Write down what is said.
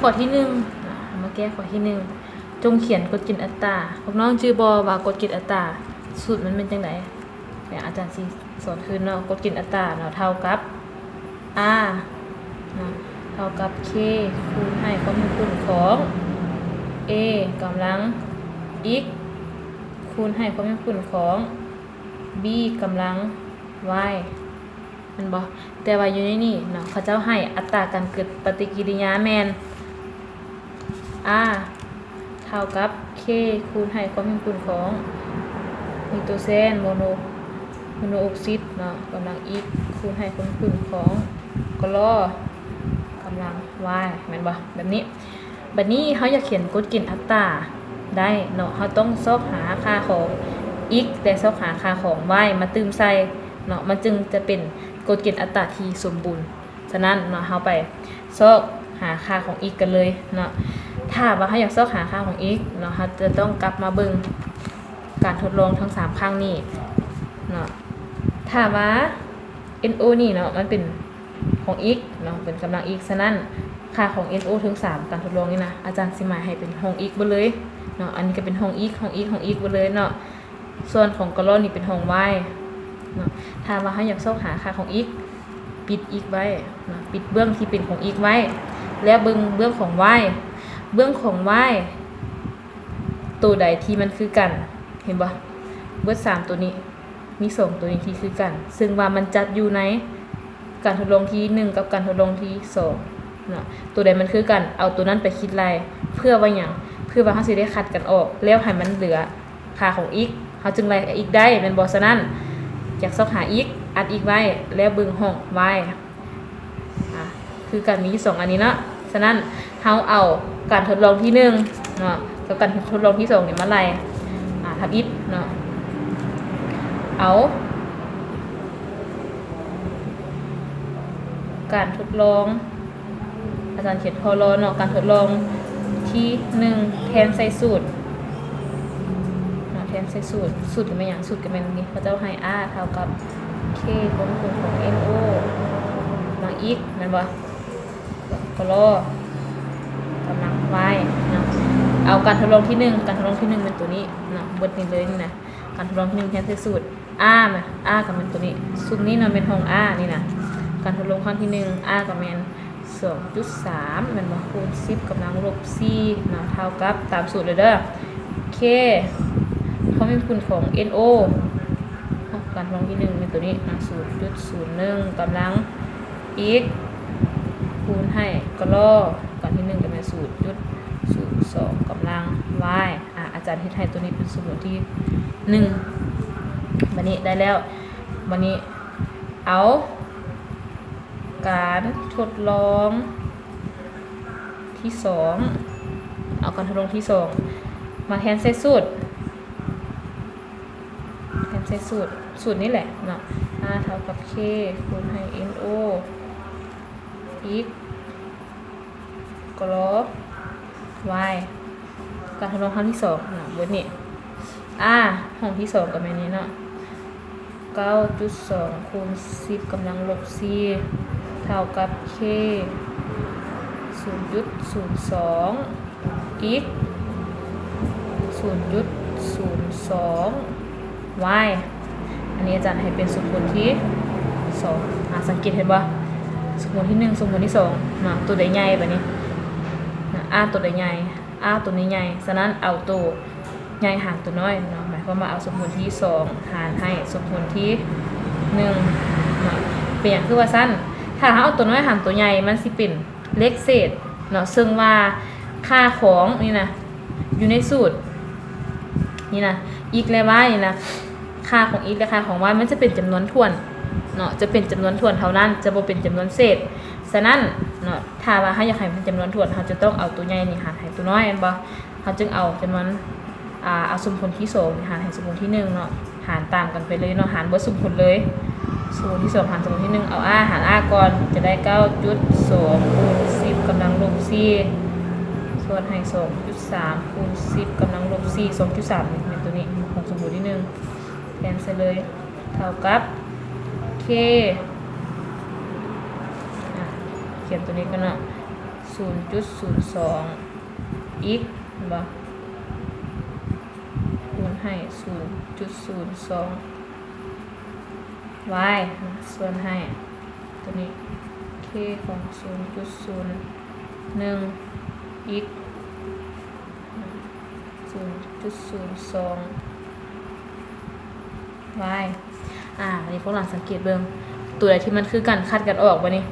ຂໍ້ທີໜຶ່ງເນາະ ເຮົາມາແກ້ຂໍ້ທີໜຶ່ງ ຈົ່ງຂຽນກົດເກນອັດຕາ. ພວກນ້ອງຈື່ບໍ່ວ່າກົດເກນອັດຕາສູດມັນແມ່ນຈັ່ງໃດ? ດຽວອາຈານຊິສອນຄືນເນາະ. ກົດເກນອັດຕາເນາະ ເທົ່າກັບ R ເນາະ ເທົ່າກັບ K ຄູນໃຫ້ຄວາມເຮັງຂຸ້ນຂອງ A ກຳລັງ X ຄູນໃຫ້ຄວາມເຮັງຂຸ້ນຂອງ B ກຳລັງ Y ແມ່ນບໍ່? ແຕ່ວ່າຢູ່ໃນນີ້ເນາະ ເຂົາເຈົ້າໃຫ້ອັດຕາການເກີດປະຕິກິລິຍາແມ່ນ R ເທົ່າກັບ K ຄູນໃຫ້ຄວາມເຮັງຂຸ້ນຂອງນິໂຕເຊນໂມໂນ ໂມໂນອົກຊິດເນາະ ກຳລັງ X ຄູນໃຫ້ຄວາມເຮັງຂຸ້ນຂອງກລໍກຳລັງ Y ແມ່ນບໍ່? ແບບນີ້. ບັດນີ້ເຮົາຢາກຂຽນກົດເກນອັດຕາໄດ້ເນາະ ເຮົາຕ້ອງຊອກຫາຄ່າຂອງ x ແລະ ຊອກຫາຄ່າຂອງ y ມາຕື່ມໃສ່ເນາະ ມັນຈຶ່ງຈະເປັນກົດເກນອັດຕາທີ່ສົມບູນ. ສະນັ້ນເນາະ ເຮົາໄປຊອກຫາຄ່າຂອງ x ກັນເລີຍເນາະ. ຖ້າວ່າເຮົາຢາກຊອກຫາຄ່າຂອງ x ເນາະ ເຮົາຈະຕ້ອງກັບມາເບິ່ງການທົດລອງທັງສາມຄັ້ງນີ້ເນາະ. ຖ້າວ່າ NO ນີ້ເນາະ ມັນເປັນ ຂອງ x ເນາະ ເປັນກຳລັງ x ສະນັ້ນ ຄ່າຂອງ NO ເທິງສາມ ການທົດລອງນີ້ນະ ອາຈານຊິໝາຍໃຫ້ເປັນຫ້ອງ x ເບິດເລີຍເນາະ. ອັນນີ້ກໍເປັນຫ້ອງ x ຫ້ອງ x ຫ້ອງ x ເບິດເລີຍເນາະ. ສ່ວນຂອງກະລໍນີ້ເປັນຫ້ອງ y ເນາະ. ຖ້າວ່າເຮົາຢາກຊອກຫາຄ່າຂອງ x ປິດ x ໄວ້ເນາະ ປິດເບື້ອງທີ່ເປັນຂອງ x ໄວ້ ແລ້ວເບິ່ງເບື້ອງຂອງ y ເບື້ອງຂອງ y ໂຕໃດທີ່ມັນຄືກັນ ເຫັນບໍ່? ເບິດສາມໂຕນີ້ ມີສອງໂຕນີ້ທີ່ຄືກັນ ເຊິ່ງວ່າມັນຈັດຢູ່ໃນການທົດລອງທີໜຶ່ງກັບການທົດລອງທີສອງເນາະ. ໂຕໃດມັນຄືກັນ ເອົາໂຕນັ້ນໄປຄິດໄລ່ ເພື່ອວ່າຫຍັງ? ເພື່ອວ່າເຮົາຊິໄດ້ຄັດກັນອອກ ແລ້ວໃຫ້ມັນເຫຼືອຄ່າຂອງ x ເຮົາຈຶ່ງໄລ່ x ໄດ້ແມ່ນບໍ່? ສະນັ້ນ ຢາກຊອກຫາ x ອັດ x ໄວ້ ແລ້ວເບິ່ງຫ້ອງ y ອາ ຄືກັນມີຢູ່ສອງອັນນີ້ເນາະ. ສະນັ້ນ ເຮົາເອົາການທົດລອງທີໜຶ່ງເນາະ ກັບການທົດລອງທີສອງນີ້ມາໄລ່ ອາ ທຳອິດເນາະ. ເອົາການທົດລອງ ອາຈານຂຽນ ທ ລ ເນາະ ການທົດລອງທີໜຶ່ງ ແທນໃສ່ສູດ ເນາະ ແທນໃສ່ສູດ. ສູດກໍແມ່ນຫຍັງ? ສູດກໍແມ່ນນີ້ ເຂົາເຈົ້າໃຫ້ R ເທົ່າກັບ K ຄວາມເຮັງຂຸ້ນຂອງ NO ກຳລັງ X ແມ່ນບໍ່? ກະລໍກຳລັງ Y ເນາະ. ເອົາການທົດລອງທີໜຶ່ງ ການທົດລອງທີໜຶ່ງແມ່ນໂຕນີ້ເນາະ ເບິດນີ້ເລີຍນີ້ນະ. ການທົດລອງທີໜຶ່ງ ແທນໃສ່ສູດ R ນະ R ກໍແມ່ນໂຕນີ້ ຊຸມນີ້ເນາະ ແມ່ນຫ້ອງ R ນີ້ນະ. ການທົດລອງຄັ້ງທີໜຶ່ງ R ກໍແມ່ນ ສອງຈຸດສາມ ແມ່ນບໍ່? ຄູນສິບກຳລັງລົບສີ່ເນາະ ເທົ່າກັບ ຕາມສູດເລີຍເດີ K ຄວາມເຮັງຂຸ້ນຂອງ NO ເນາະ. ການທດລອງທີໜຶ່ງແມ່ນໂຕນີ້ເນາະ ສູນຈຸດສູນໜຶ່ງກຳລັງ X ຄູນໃຫ້ກະລໍ ການທີໜຶ່ງກໍແມ່ນສູນຈຸດສູນສອງກຳລັງ Y. ອາ ອາຈານເຮັດໃຫ້ໂຕນີ້ເປັນສົມມຸດທີໜຶ່ງ. ບາດນີ້ໄດ້ແລ້ວ ບາດນີ້ເອົາ ການທົດລອງທີສອງ ເອົາການທົດລອງທີສອງມາແທນໃສ່ສູດ ແທນໃສ່ສູດ ສູດນີ້ແຫຼະເນາະ R ເທົ່າກັບ K ຄູນໃຫ້ NO X ກະລໍ Y. ການທົດລອງຄັ້ງທີສອງເນາະ ເບິດນີ້ R ຫ້ອງທີສອງກໍແມ່ນນີ້ເນາະ ເກົ້າຈຸດສອງ ຄູນສິບກຳລັງລົບສີ່ ເທົ່າກັບ K ສູນຈຸດສູນສອງ X ສູນຈຸດສູນສອງ Y. ອັນນີ້ອາຈານໃຫ້ເປັນສົມຜົນທີສອງ ອາ ສັງເກດເຫັນບໍ່? ສົມຜົນທີໜຶ່ງ ສົມຜົນທີສອງເນາະ ໂຕໃດໃຫຍ່ບາດນີ້ນະ R ໂຕໃດໃຫຍ່? R ໂຕນີ້ໃຫຍ່ ສະນັ້ນເອົາໂຕໃຫຍ່ຫານໂຕນ້ອຍເນາະ ໝາຍຄວາມວ່າເອົາສົມຜົນທີສອງຫານໃຫ້ສົມຜົນທີໜຶ່ງເນາະ. ເປັນຫຍັງຄືວ່າຊັ້ນ? ຖ້າເຮົາເອົາໂຕນ້ອຍຫານໂຕໃຫຍ່ ມັນຊິເປັນເລກເສດເນາະ ເຊິ່ງວ່າຄ່າຂອງນີ້ນະ ຢູ່ໃນສູດນີ້ນະ X ແລະ Y ນີ້ນະ ຄ່າຂອງ X ແລະ ຄ່າຂອງ Y ມັນຈະເປັນຈຳນວນຖ້ວນເນາະ ຈະເປັນຈຳນວນຖ້ວນເທົ່ານັ້ນ ຈະບໍ່ເປັນຈຳນວນເສດ. ສະນັ້ນເນາະ ຖ້າວ່າເຮົາຢາກໃຫ້ມັນເປັນຈຳນວນຖ້ວນ ເຮົາຈະຕ້ອງເອົາໂຕໃຫຍ່ນີ້ຫານໃຫ້ໂຕນ້ອຍແມ່ນບໍ່? ເຮົາຈຶ່ງເອົາຈຳນວນ ອາ ເອົາສົມຜົນທີສອງນີ້ຫານໃຫ້ສົມຜົນທີໜຶ່ງເນາະ ຫານຕາມກັນໄປເລີຍເນາະ ຫານເບິດສົມຜົນເລີຍ ສົມຜົນທີສອງຫານສົມຜົນທີໜຶ່ງ ເອົາ R ຫານ R ກ່ອນ ຈະໄດ້ເກົ້າຈຸດສອງ ຄູນສິບກຳລັງລົບສີ່ ສ່ວນໃຫ້ສອງຈຸດສາມ ຄູນສິບກຳລັງລົບສີ່ ສອງຈຸດສາມ ນີ້ແມ່ນໂຕນີ້ຂອງສົມຜົນທີໜຶ່ງ ແທນໃສ່ເລີຍ ເທົ່າກັບ K ອາ ຂຽນໂຕນີ້ກ່ອນເນາະ ສູນຈຸດສູນສອງ x ເຫັນບໍ່ ຄູນໃຫ້ສູນຈຸດສູນສອງ y ສ່ວນໃຫ້ຕົວນີ້ k ຂອງສູນຈຸດສູນໜຶ່ງ x ສູນຈຸດສູນສອງ y ອາ ອັນນີ້ພວກຫຼານສັງເກດເບິ່ງ ຕົວໃດທີ່ມັນຄືກັນ ຄັດກັນອອກ ບາດນີ້